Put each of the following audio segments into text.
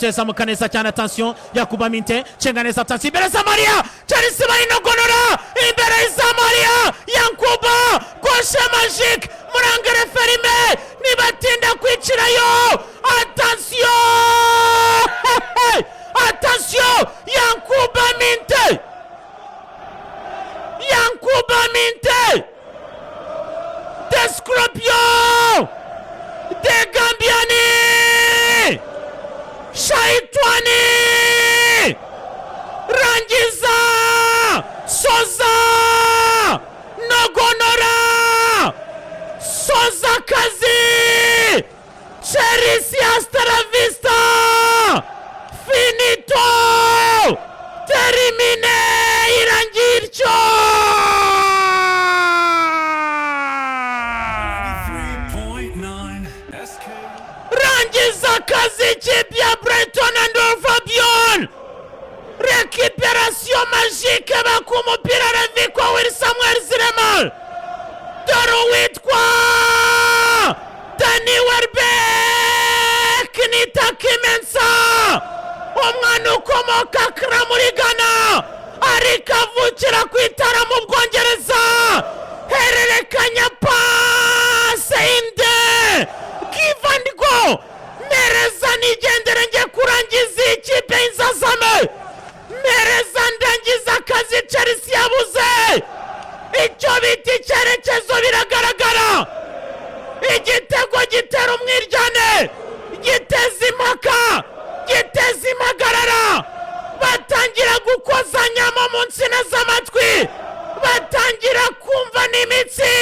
Atezamuka neza cyane. Attention, Yankuba Minteh cenga neza. Attention, imbere za Maria, Chelsea barinogonora imbere za Maria. Yankuba, gauche magique muri angle fermé, nibatinda kwicirayo. Attention, attention, Yankuba Minteh, Yankuba Minteh, the Scorpion, the Gambian, Shaitwani, rangiza, soza, nogonora, soza akazi. Chelsea, hasta la vista, finito, terminé, irangira ityo. 3.9 SK. Rangiza akazi, ikipe ya Brighton and Hove Albion. Récupération magique, baka umupira Levi Colwill, Samuel Zirema. Dore uwitwa Danny Welbeck, nitakimensa, umwana ukomoka Accra muri Ghana ariko avukira ku itara mu Bwongereza, hererekanya passe inde, give and go, mereza nigendere njye kurangiza iyi kipe y'inzazame, mereza ndangiza akazi Chelsea yabuze. Icyo bita icyerekezo biragaragara. Igitego gitera umwiryane, giteza impaka, giteza impagarara, batangira gukozanyamo mu nsina z'amatwi, batangira kumva n'imitsi,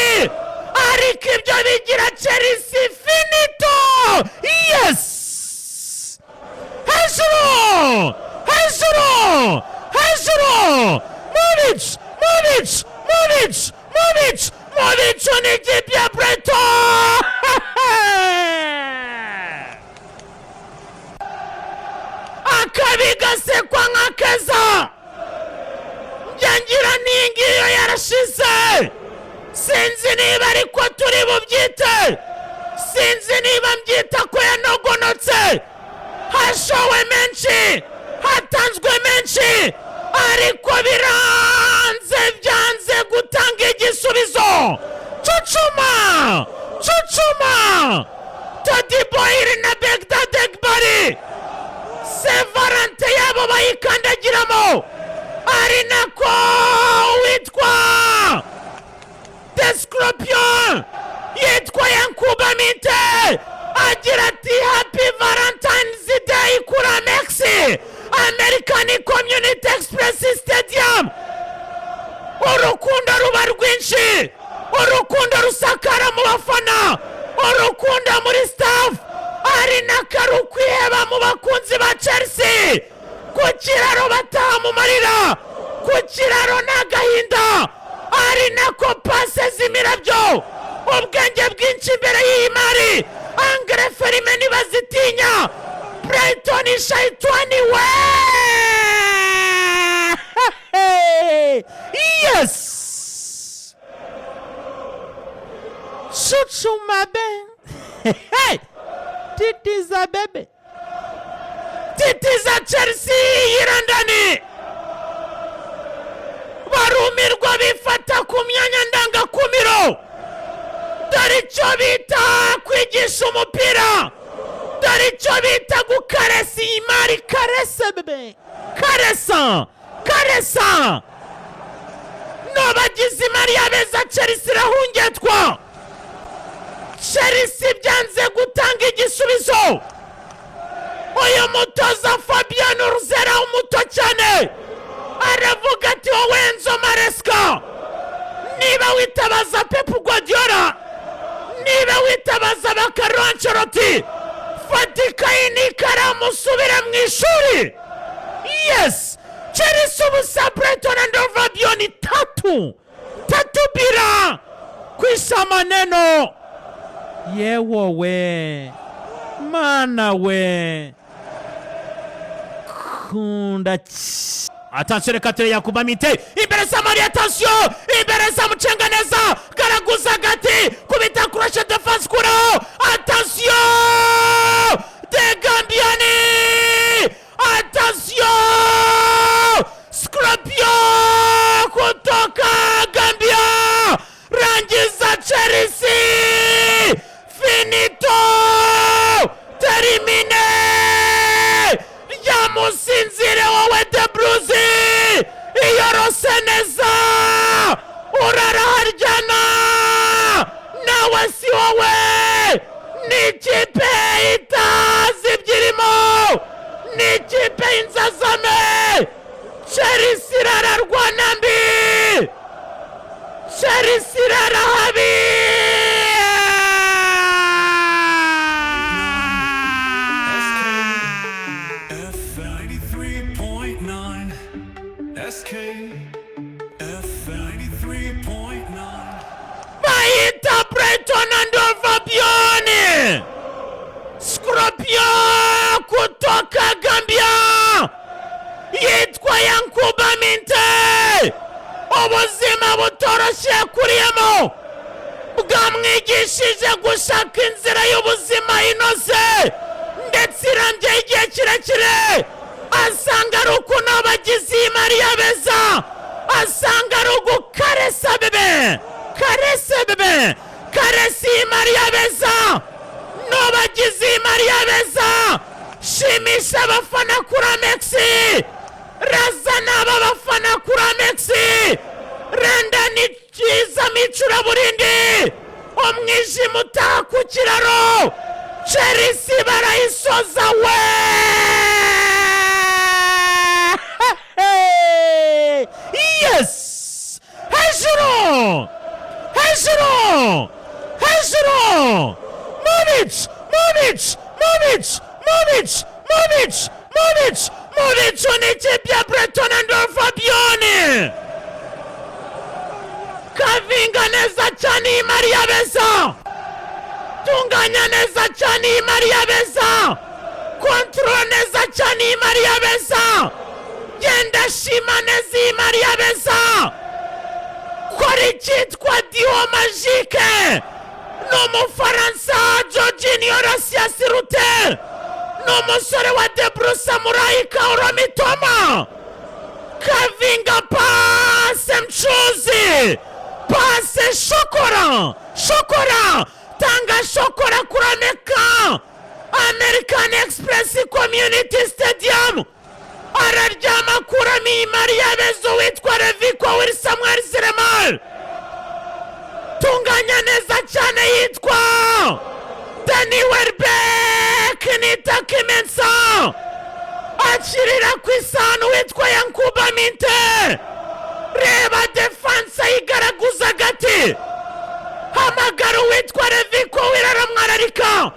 ariko ibyo bigira Chelsea finito. Yes, hejuru, hejuru, hejuru, mu bicu, mu bicu, mu bicu, mu bicu, mu bicu, ni ikipe ya Brighton. Akabi gasekwa nk'akeza. Njya ngiyo ngiyo yarashize, sinzi niba ariko turi bubyite, sinzi niba mbyita ko yanogonotse. Hashowe menshi, hatanzwe menshi, ariko biranze, byanze gutanga igisubizo. Cucuma, cucuma, Todd Boehly na Behdad Eghbali, Saint Valentin yabo bayikandagiramo, ari nako witwa The Scorpion, yitwa Yankuba Minteh, agira ati: "Happy Valentine's Day" kuri Amex American Community Express Stadium. Urukundo ruba rwinshi, urukundo rusakara mu bafana, urukundo muri staff, ari n'akarukwiheba mu bakunzi ba Chelsea. Ku kiraro bataha mu marira, ku kiraro ni agahinda, ari nako passe z'imirabyo, ubwenge bwinshi imbere y'iyi mari, angle fermé ntibazitinya. Brighton, shayitwani we! Yes, cucuma be, titiza bebe, titiza Chelsea y'i London. Barumirwa, bifata ku myanya ndangakumiro. Dore icyo bita kwigisha umupira, dore icyo bita gukaresa iyi mari. Karese bebe, karesa, karesa. N'abagize imari yabeza, Chelsea irahungetwa. Chelsea byanze gutanga igisubizo. Uyu mutoza Fabian Hurzeler, umuto cyane, aravuga ati: "Wowe Enzo Maresca, niba witabaza Pep Guardiola, niba witabaza ba Carlo Ancelotti, fata ikayi n'ikaramu usubire mu ishuri." Yes, Chelsea ubusa, Brighton and Hove Albion 3, 3 bila. Kwisa maneno, yewowe mana we, kunda. Attention, reka ture Yankuba Minteh imbere za Maria. Attention, imbere za mucenga neza, garaguza agati, kubita crochet défense, kuraho. Attention, the Gambian. Chelsea irararwana mbi, Chelsea irarahabi. F 93.9 SK F 93.9. Bayita Brighton and Hove Albion, Scorpion kutoka Gambia yitwa Yankuba Minteh. Ubuzima butoroshye yakuriyemo bwamwigishije gushaka inzira y'ubuzima inoze ndetse irambye igihe kirekire. Asanga ari ukuntu abagize iyi Mariya beza, asanga ari ugukaresa bébé, karese bébé, karesa iyi Mariya beza n'abagize iyi Mariya beza. Shimisha abafana kuri Amex, raza n'aba bafana kuri Amex. Renda ni cyiza micuraburindi, umwijima utaha ku kiraro. Chelsea barayisoza we. Yes, hejuru, hejuru, hejuru! Mubicu, mubicu, mubicu, mubicu, mubicu, mubicu, mubicu! Ni ikipe ya Brighton and Hove Albion. Kavinga neza cyane iyi Mariya beza, tunganya neza cyane iyi Mariya beza, control neza cyane iyi Mariya beza, genda shima neza iyi Mariya beza, kora icyitwa duo magique. Ni Umufaransa Georginio Rasiasi Rute, ni umusore wa Debru Samurai Kaoru Mitoma. Kavinga, pase mchuzi, pase shokora, shokora, tanga shokora kuri Ameka American Express Community Stadium. Araryama, akuramo iyi Mariya beza witwa Reviko Wilsamuel Ziremar. Tunganya neza cyane yitwa Dani Welbeck, nita Kimensa, akirira ku isahani witwa Yankuba Minteh. Reba défense yigaraguza agati, hamagara uwitwa Reviko wiraramwararika,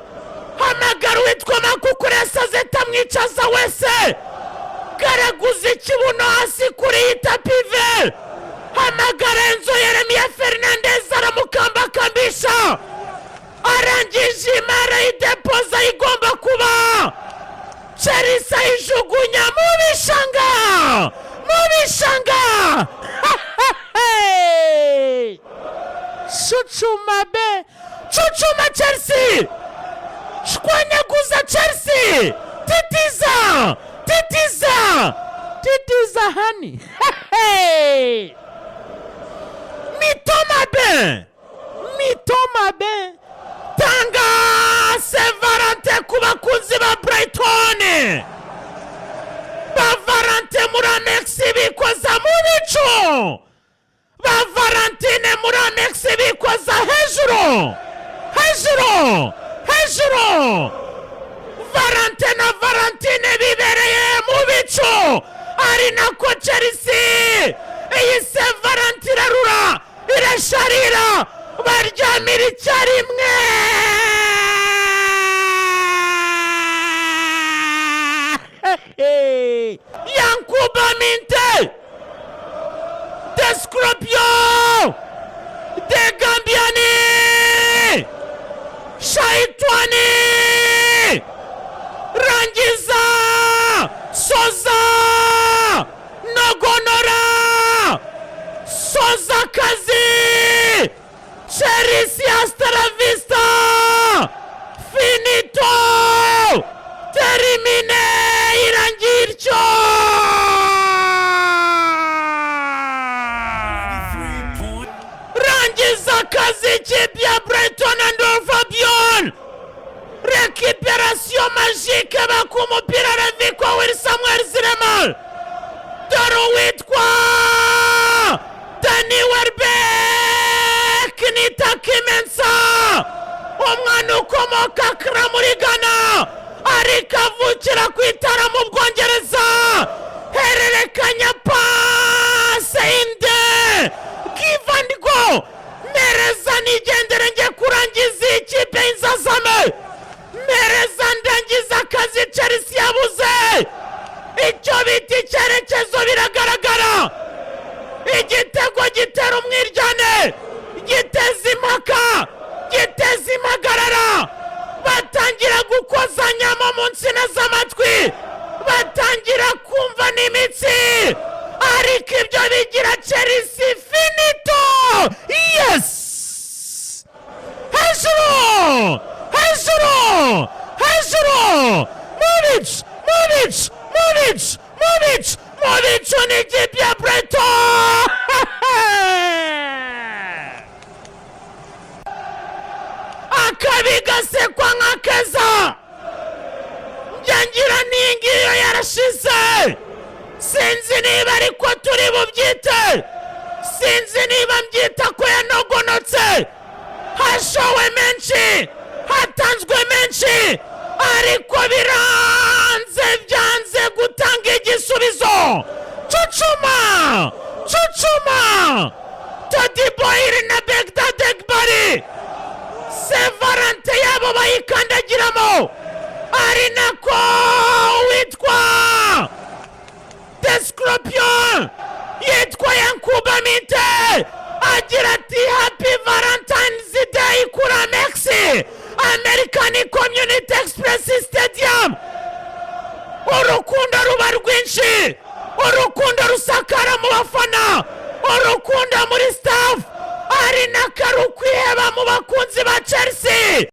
hamagara uwitwa Makukuresa zetamwicaza wese, garaguza ikibuno hasi kuri iyi tapis vert, hamagara Enzo Yeremiya Fernandez, aramukambakambisha, arangije imara idepoza igomba kuba Chelsea ayijugunya mu bishanga, mu bishanga. Cucuma be, cucuma Chelsea, shwanyaguza Chelsea, titiza, titiza, titiza hani mitoma be, mitoma be. Tanga Saint Valentin ku bakunzi ba Brighton, ba Valentin muri Amex bikoza mu bicu, ba Valentine muri Amex bikoza hejuru, hejuru, hejuru. Valentin na Valentine bibereye mu bicu, ari nako Chelsea iyi Saint Valentin irarura, irasharira, baryamira icyarimwe. Yankuba Minteh, the Scorpion, the Gambiani Shaitwani, rangiza, soza, nogonora, soza akazi. Chelsea, hasta la vista, finito, terminé, irangira ityo. 3 point Rangiza akazi ikipe ya Brighton and Hove Albion. Récupération magique, baka umupira Reviko Will Samuel Ziremar. Dore uwitwa Dani Welbeck nita Kimensa, umwana ukomoka Accra muri Ghana ariko avukira ku itara mu Bwongereza. Hererekanya. Mu bicu, mu bicu, mu bicu, mu bicu, mu bicu! Ni ikipe ya Brighton. Akabi gasekwa nk'akeza. Njya ngiyo ngiyo yarashize. Sinzi niba ariko turi bubyite, sinzi niba mbyita ko yanogonotse. Hashowe menshi, hatanzwe menshi, ariko biranze, byanze gutanga igisubizo. Cucuma, cucuma! Todd Boehly na Behdad Eghbali, Saint Valentin yabo bayikandagiramo, ari nako witwa The Scorpion, yitwa Yankuba Minteh, agira ati: "Happy Valentine's Day" kuri Amex American Community Express Stadium. Urukundo ruba rwinshi, urukundo rusakara mu bafana, urukundo muri staff, ari nako ari ukwiheba mu bakunzi ba Chelsea.